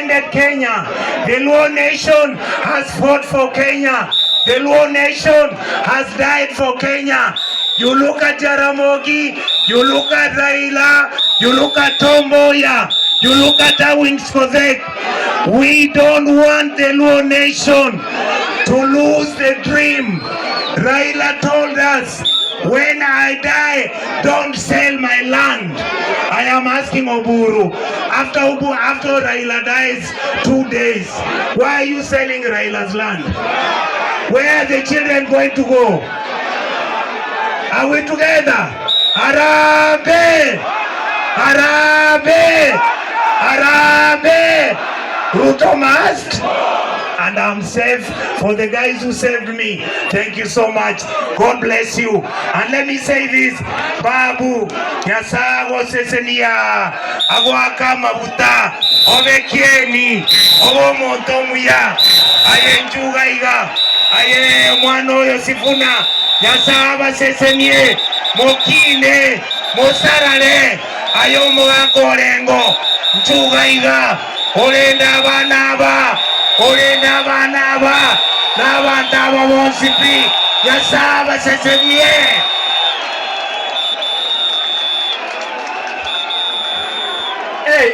defended Kenya. The Luo nation has fought for Kenya. The Luo nation has died for Kenya. You look at Jaramogi, you look at Raila, you look at Tom Mboya, you look at Awings Kothek. We don't want the Luo nation to lose the dream. Raila told us, when I die, don't sell my land. I am asking Oburu, after Raila dies 2 days, why are you selling Raila's land? Where are the children going to go? Are we together? Harambee! Harambee! Harambee! Ruto must! And I'm safe for the guys who saved me. Thank you so much. God bless you. And let me say this, Babu, Nyasago Sesenia, Agwaka Mabuta, Obekieni, Obomotomuya, Aye Njugaiga, Aye Mwano Yosifuna, Nyasaba Sesenie, Mokine, Mosarale, Ayomo Akorengo, Njugaiga, Orenda Banaba, Orenda Banaba, Nabantaba Monsipi, Nyasaba Sesenie.